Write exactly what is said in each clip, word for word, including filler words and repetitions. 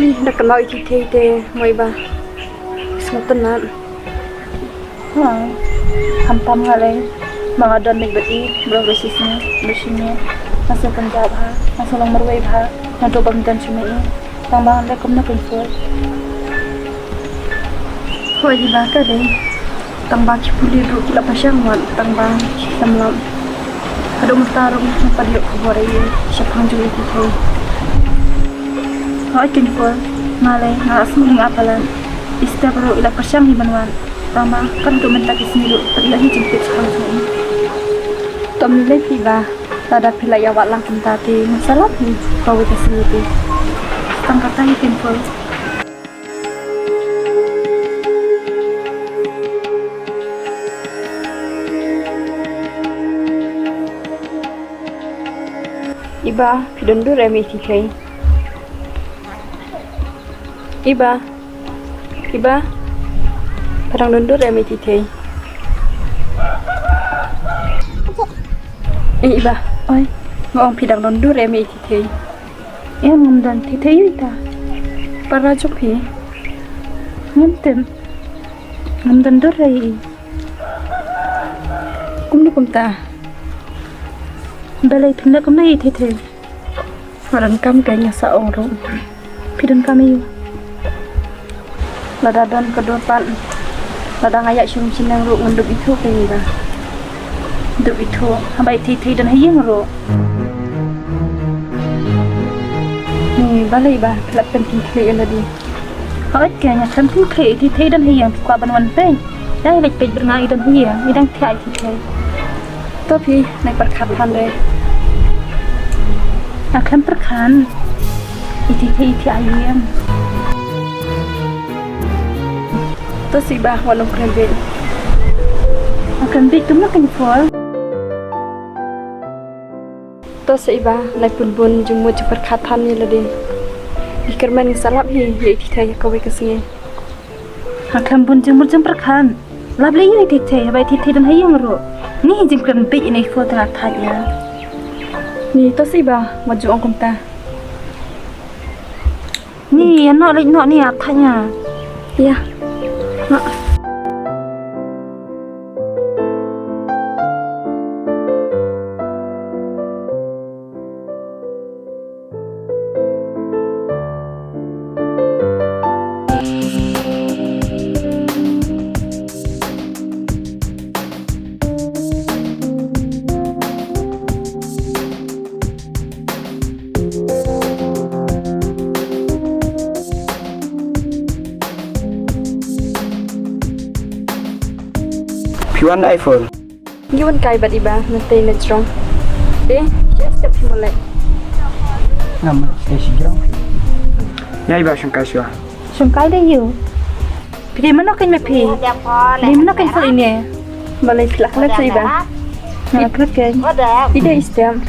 Ih, da kynmaw ïa i Thei te, mo i Bah. Sngewtynnat. Ha. Khamtam nga lei. Ma nga don bad i, bro bro shisngi, bro shisngi. Nga sngewpynjah bha, nga sngew long marwei bha. Naduh ba ym don shuh ma i. Tang ba ngan leh kumno kein Phul. Hooid i Bah, ka dei. Tang ba ki pulit ruh ki la pyrshang wat, tang ba ki khlem lap. Haduh mynta ruh ngim pat ïoh khubor ei ei shaphang jong i Thei. Hooid kein Phul, nga lei nga la sngewlyngngoh palat. I Step ruh i la pyrshang hi ban wan, tang ba kat haduh mynta ka sngi ruh pat ïoh hi jingtip shaphang jong i. To ym lei lei phi Bah, lada phi la ïa wad lang kumta te ngan sa lap hi kawei ka sngi te. Tang kata hi kein Phul. I Bah, phi don dur em ïa i Thei? I Bah, i Bah, phi dang don dur em ïa i Thei? Eh, i Bah, oi, nga ong phi dang don dur em ïa i Thei? Em, ngam don. Thei Thei ïa uta? Para jong phi? Ngam tip. Ngam don dur ei. Kumno kumta? Balei phin leh kumno ïa i Thei Thei? Nga donkam kein, nga sa ong ruh. Phi donkam ïa u? Lada don ka dur pat, lada nga ïaid sha rum sha neng ruh ngan dup ithuh kein i Bah. Dup ithuh haba i Thei Thei don ha ïing ruh. Ni balei Bah, phi la pynkynkhlieh ïa lade? Hooid kein, nga khlem pynkynkhlieh, i Thei Thei don ha ïing, phi kwah ban wan peit? Dang leit peit bad nga, i don ha ïing, i dang thiah i Thei Thei. To phi, nai pyrkhat than de. Nga khlem pyrkhat. I Thei Thei i thiah ha ïing. To sih Bah, wat nym kren bieit. Nga kren bieit kumno kein Phul? To sih Bah, nai pynbun jingmut jingpyrkhat than ïa lade. Ngi kyrmen ngi sa lap hi ïa i Thei Thei ha kawei ka sngi. Nga khlem bun jingmut jingpyrkhat. Lap lei ïa i Thei Thei, haba i Thei Thei don ha ïing ruh. Ni jingkren bieit ïa i Phul te nga thait ïa. Ni to sih Bah, wat ju ong kumta. Ni ïa noh leit noh ni, nga thait ïa. Ïa. Noh. Phi wan da i Phul? Ngi wan kai bad i Bah, nangta na jrong. Te, shu step phi mo leit. Ngam, te shi jrong. Ïa i Bah, shong kai shuwa. Shong kai da ïa u. Phi dei mano kein ma phi? Dei mano kein Phul ine? Balei phi la klet sa i Bah? Nga la klet kein. I dei i Step.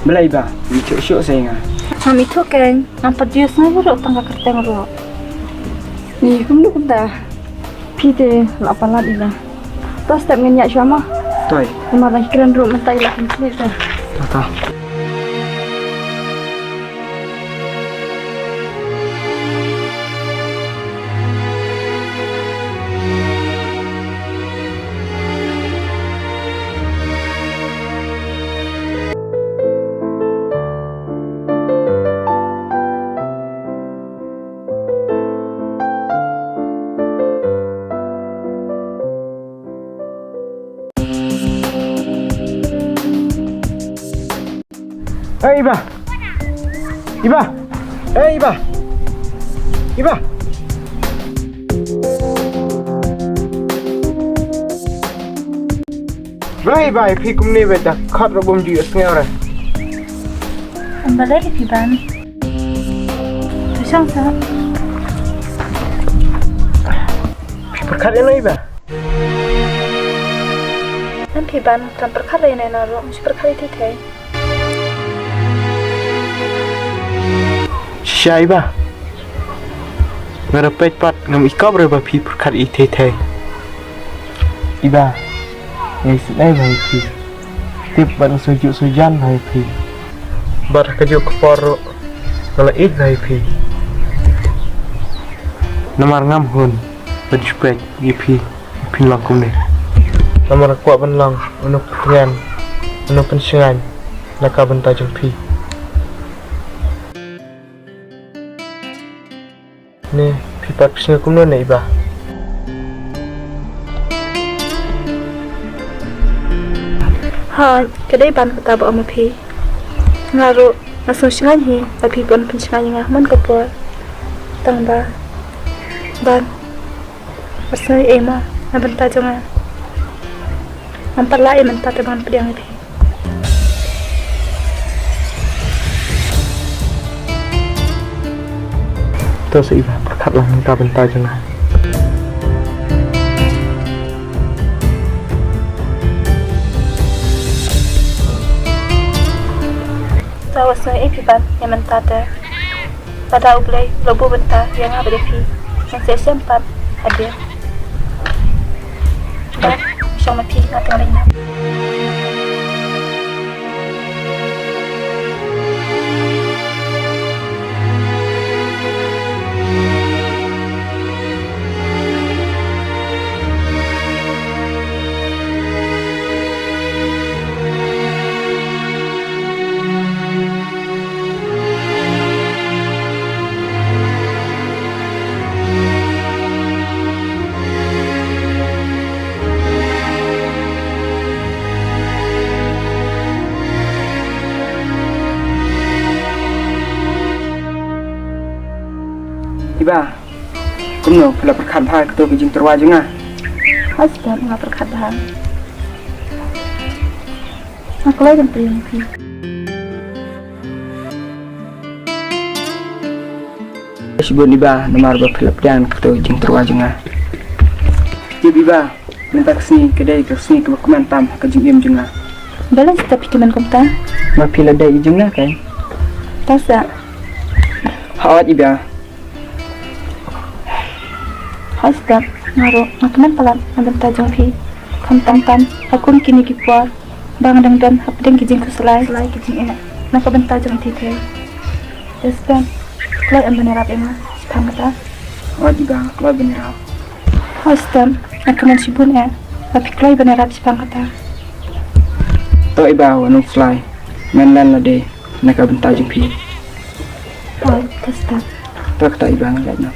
Balei Bah, mi thuh shuh sa ïa nga? Ngam ithuh kein. Ngam pat ju ïohsngew ruh tang ka kyrteng ruh. Ni kumno kumta? Phi te la palat i Bah. To step ngin ïaid shuwa mo. Toi. Namar dang kren ruh mynta i la kynkhlieh te. To, to. Iba. Eh, Iba. Iba. Rai bai, phi kumne ba da khot ra bum ju sngew ra. Ym balei phi ban. Tu shong sa. Phi pyrkhat ïa no Iba? Ym phi ban, tang pyrkhat ïa no ruh, ym pyrkhat ïa thei thei. Shisha Iba. Nga da peit pat ngam i kop re ba phi pyrkhat i thei thei. Iba. Nga i sngewbha ïa phi. Tip ba nga sngewjuh sngewjan bha ïa phi. Bad ha kajuh ka por ruh nga la ïeit bha ïa phi. Namar ngam hun ban ju peit ïa phi. Phin long kumne. Namar kwah ban long u nongpyntngen, u nongpynshngaiñ na ka bynta jong phi. Ne phi pat phi sngew kumno ne Iba? Ha, ka dei ban kata ba ong ma phi. Nga ruh nga sngewshngaiñ hi ba phi ban pynshngaiñ ïa nga man ka por. Tang ba ban Pyrshah ei mo na bynta jong nga. Ngam pat lah ei mynta te ban pdiang ïa phi. To sa Iba, pyrkhat lang na ka bynta jong nga. To sa ei phi ban ïa mynta te. Lada U Blei u la buh bynta ïa nga bad ïa phi, ngan sa ïashem pat hadien. Bad shong ma phi, nga tang leit noh. Iba, kumno phi la pyrkhat bha kato ka jingtyrwa jong nga? Hooid, nga pyrkhat bha. Nga kloi ban pdiang ïa phi. Shibun Iba, namar ba phi la pdiang kato ka jingtyrwa jong nga. Tip Iba, mynta ka sngi ka dei ka sngi kaba kmen tam ha ka jingim jong nga. Balei step phi kmen kumta? Ba phi la dei i jong nga kai. Tang sa. Hooid Iba. Hooid step, nga ruh nga kmen palat na bynta jong phi. Khamtam tam ha kum kine ki por ba nga dang don hapdeng ki jingkhuslai, khuslai ki jingeh na ka bynta jong i thei thei. Te step, kloi em ban ïarap ïa nga shaphang kata? Hooid Iba, kloi ban ïarap. Hooid step, nga kmen shibun eh ba phi kloi ban ïarap shaphang kata. To Iba, wat nym khuslai, men len lade na ka bynta jong phi. Hooid, to step. To kata Iba, nga leit noh.